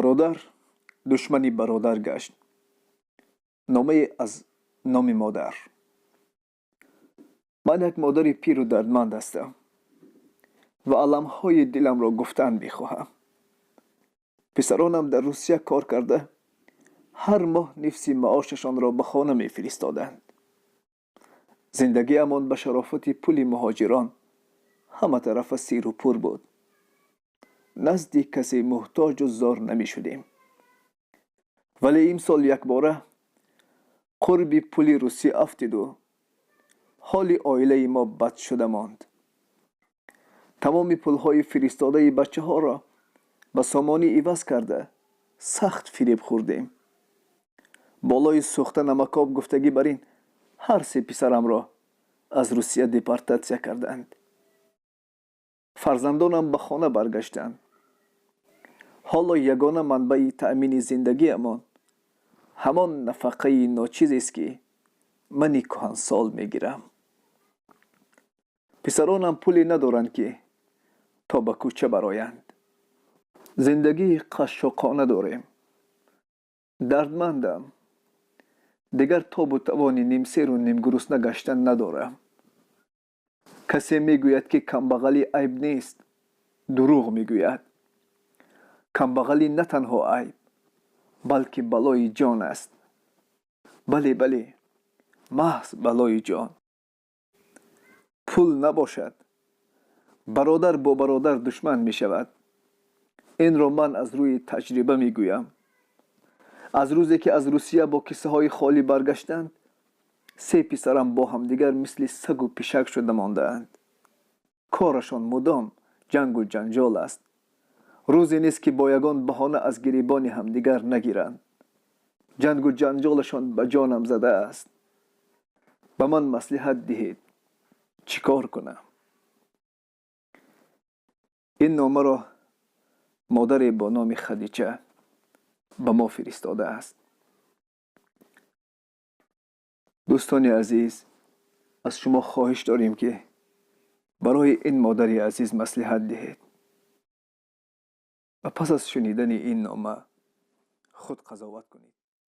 Бародар душмани бародар гашт. Номае аз номи модар. Ман як модари пиру дардманд ҳастам ва аламҳои диламро гуфтан мехоҳам. Писаронам дар Русия кор карда, ҳар моҳ нифси маошашонро ба хона мефиристоданд. Зиндагиамон ба шарофати пули муҳоҷирон ҳаматарафа сиру пур буд. Назди касе муҳтоҷу зор намешудем. Вале имсол якбора қурби пули русӣ афтиду ҳоли оилаи мо бад шуда монд. Тамоми пулҳои фиристодаи бачаҳоро ба сомонӣ иваз карда, сахт фиреб хӯрдем. Болои сӯхта намакоб гуфтагӣ бар ин, ҳар се писарамро аз Русия депортатсия карданд. Фарзандонам ба хона баргаштанд. Ҳоло ягона манбаи таъмини зиндагиамон ҳамон нафақаи ночизест, ки мани кӯҳансол мегирам. Писаронам пуле надоранд, ки то ба кӯча бароянд. Зиндагии қашшоқона дорем. Дардмандам. Дигар тобу тавони нимсеру нимгурусна гаштан надорам. Касе мегӯяд, ки камбағалӣ айб нест, дурӯғ мегӯяд. Камбағалӣ на танҳо айб, балки балои ҷон аст. Бале, бале, маҳз балои ҷон. Пул набошад, бародар бо бародар душман мешавад. Инро ман аз рӯи таҷриба мегӯям. Аз рӯзе ки аз Русия бо киссаҳои холӣ баргаштанд, се писарам бо ҳамдигар мисли сагу пишак шуда мондаанд. Корашон мудом ҷангу ҷанҷол аст. Рӯзе нест, ки бо ягон баҳона аз гиребони ҳамдигар нагиранд. Ҷангу ҷанҷолашон ба ҷонам задааст. Ба ман маслиҳат диҳед, чӣ кор кунам? Ин номаро модаре бо номи Хадича ба мо фиристодааст. Дӯстони азиз, аз шумо хоҳиш дорем, ки барои ин модари азиз маслиҳат диҳед ва пас аз шунидани ин нома худ қазоват кунед.